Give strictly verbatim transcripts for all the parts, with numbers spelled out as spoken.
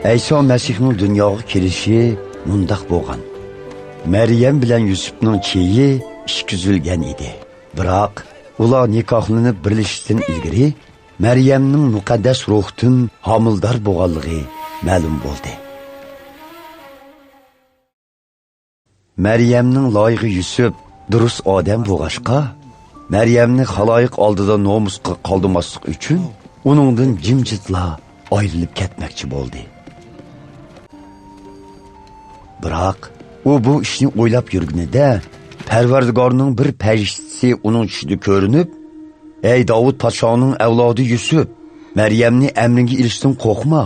ئەيسا مەسىھنىڭ دۇنياغا كېلىشى مۇنداق بولغان. مەريەم بىلەن يۈسۈپنىڭ چېيى ئىككى ئۈزۈلگەن ئىدى. بىراق، ئۇلار نىكاھلىنىپ بىرلىشىشتىن ئىلگىرى، مەريەمنىڭ مۇقەددەس روھتىن ھامىلىدار بولغانلىقى مەلۇم بولدى. مەريەمنىڭ لايىقى يۈسۈپ دۇرۇس ئادەم بولغاچقا، مەريەمنى خالايىق ئالدىدا نومۇسقا قالدۇرماسلىق ئۈچۈن، ئۇنىڭدىن جىمجىتلا ئايرىلىپ كەتمەكچى بولدى. بىراق، ئۇ بۇ ئىشنى ئويلاپ يۈرگىنىدە، پەرۋەردىگارنىڭ بىر پەرىشتىسى ئۇنىڭ چۈشىدە كۆرۈنۈپ، «ئەي داۋۇت پادىشاھنىڭ ئەۋلادى يۈسۈپ، مەريەمنى ئەمرىڭگە ئېلىشتىن قورقما.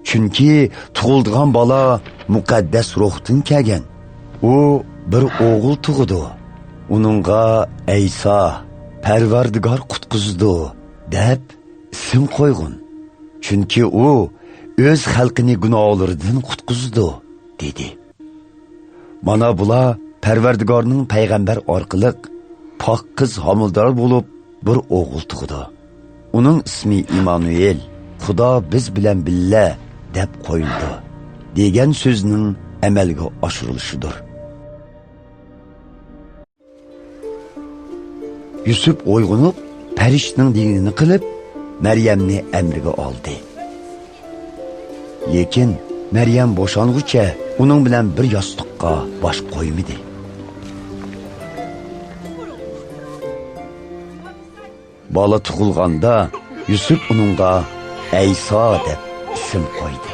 چۈنكى تۇغۇلىدىغان بالا مۇقەددەس روھتىن كەلگەن. ئۇ بىر ئوغۇل تۇغىدۇ. ئۇنىڭغا ئەيسا، پەرۋەردىگار قۇتقۇزىدۇ، دەپ ئىسىم قويغىن. چۈنكى ئۇ ئۆز خەلقىنى گۇناھلىرىدىن قۇتقۇزىدۇ» دېدى. مانا بۇلار پەرۋەردىگارنىڭ پەيغەمبەر ئارقىلىق پاك قىز ھامىلىدار بولۇپ، بىر ئوغۇل تۇغىدۇ. ئۇنىڭ ئىسمى ئىمانۇئېل، «خۇدا بىز بىلەن بىللە» دەپ قويۇلىدۇ، دېگەن سۆزنىڭ ئەمەلگە ئاشۇرۇلۇشىدۇر. يۈسۈپ ئويغىنىپ، پەرىشتىنىڭ دېگىنىنى قىلىپ، مەريەمنى ئەمرىگە ئالدى. لېكىن مەريەم بوشانغۇچە ئۇنىڭ بىلەن بىر ياستۇققا باش قويمىدى. بالا تۇغۇلغاندا، يۈسۈپ ئۇنىڭغا ئەيسا دەپ ئىسىم قويدى.